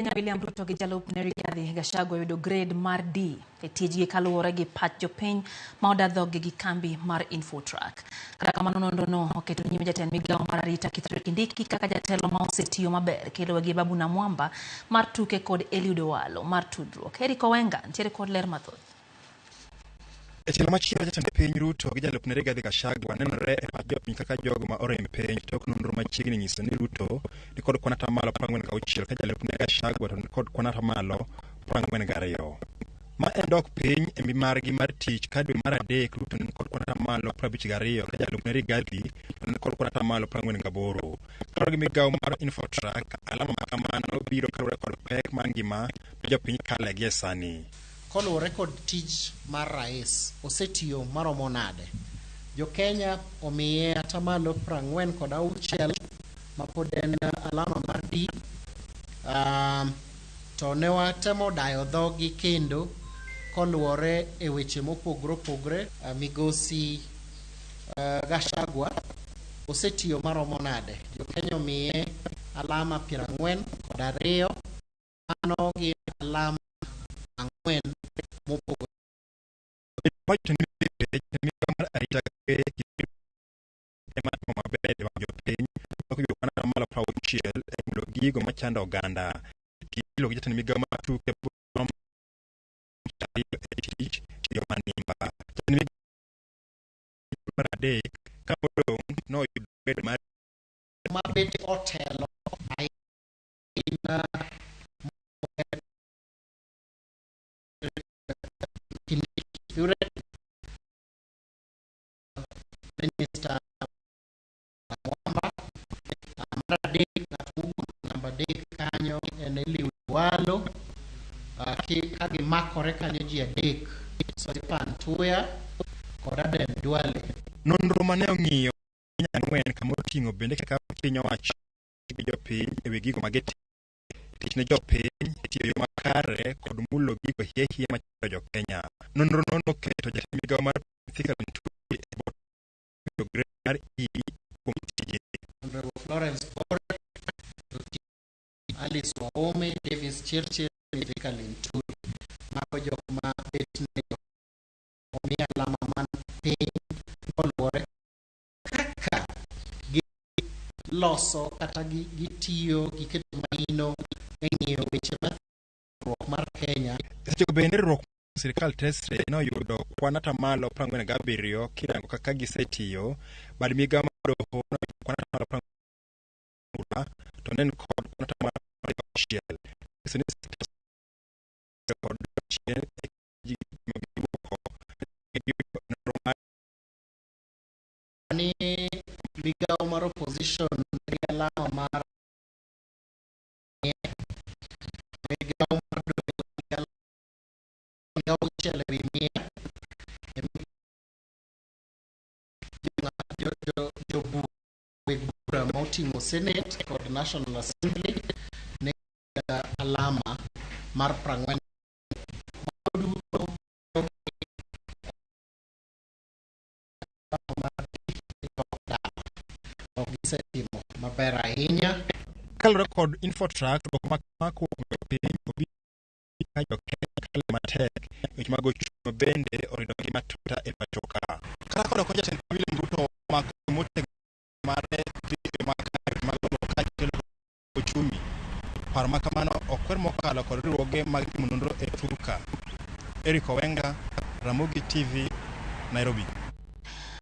Kenya William Ruto gi jalupne Rigathi Gachagua oyudo grade mar D e tijgi kaluwore gi pach jopiny ma oda dhoggi gi kambi mar Infotrack. Kata kamano nonrono oketo nyime jatend migawo mar arita Kithure Kindiki kaka jatelo ma osetiyo maber kiluwe gi Babu Namwamba mar tuke kod Eliud Owalo mar tudruok. Eric Owenga ntiere kod ler mathoth. E tielo machielo jatend piny Ruto gi jalupne Rigathi Gachagua nenore e pach jopiny kaka jogo ma orem penj tok nonro machiegni nyiso ni Ruto ni kod kwan atamalo 46 ka jalupne Gachagua to ni kod kwan atamalo 42. Ma en dok piny e mbi margi mar tich ka dwe mar adek Ruto ni kod kwan atamalo 52 ka jalupne Rigathi to ni kod kwan atamalo 48. Kaluwore gi migawo mar Infotrack, alama ma kamano biro kaluwore kod pek mar ngima ma jopiny kale gie sani. Koluwore kod tij mar rais, osetiyo maromo nade? Jo-Kenya omiye atamalo 46 mapod en alama mar D. To ne watemo dayo dhogi kendo koluwore e weche mopogore opogore. Migosi Gachagua osetiyo maromo nade? Jo-Kenya omiye alama 42. Mano gin alama ang'wen mopogore. Mar arita kwe ema timo maber e wang' jopiny tok yudo kwan atamalo 60 e mulo gigo machando oganda. Kilo gi jatend migawo mar tuke e tich yo manimba. Jatend migawo mar adek ka odong' noyudo bedo mar ma bende otelo ahinya Minister Mwamba. Mar adek, ng'at mowuok namba adek kanyo en Eliud Owalo. Ka gimakore kanyo ji adek, Soipan Tuya kod Aden Duale. Nonro mane ong'iyo piny ang'wen kama oting'o bende kaka piny owacho gi jopiny e wi gigo ma gitimo, tich ne jopiny, tiyo e yo makare kod mulo gigo hie hie machando jo-Kenya. Nonro no noketo jatend migawo mar Mithika Linturi e bwo yudo grade mar E kuom tije. Honorable Florence Bore, Alice Wahome, Davis Chirchir, Mithika Linturi. Mago jok ma bet ne omi alama man piny koluwore kaka giloso kata gitiyo giketo maino e ng'iyo weche mar riwruok mar Kenya. Sechego bende riwruok mar sirkal Tesre noyudo kwan atamalo 47 kirango kaka gisetiyo. Bad migawo mar doho noyudo kwan atamalo 40 to ne en kod kwan atamalo 60. Nyiso ni kod chien e ji giduoko giyudo nonro mar Ni migawo mar opposition nigi alama mar migawo mar doho nigi alama auchiel ewi mia. Weg bura ma oting'o Senate kod National Assembly nigi alama mar 40. Mago duto ok gisetimo maber ahinya. Kaluwore kod Infotrack, dwoko ma kama kowuok e piny obi ka jo-Kenya kale matek weche mag ochumi ma bende orido ngima tuta e pacho ka. Kata kod oko jatend piny William Ruto omako motegno mare dhi e makare mag dongruok kaachiel ochumi. Paro ma kamano okwer mokalo kod riwruoge mag timo nonro e Turka. Eric Owenga, Ramogi TV, Nairobi.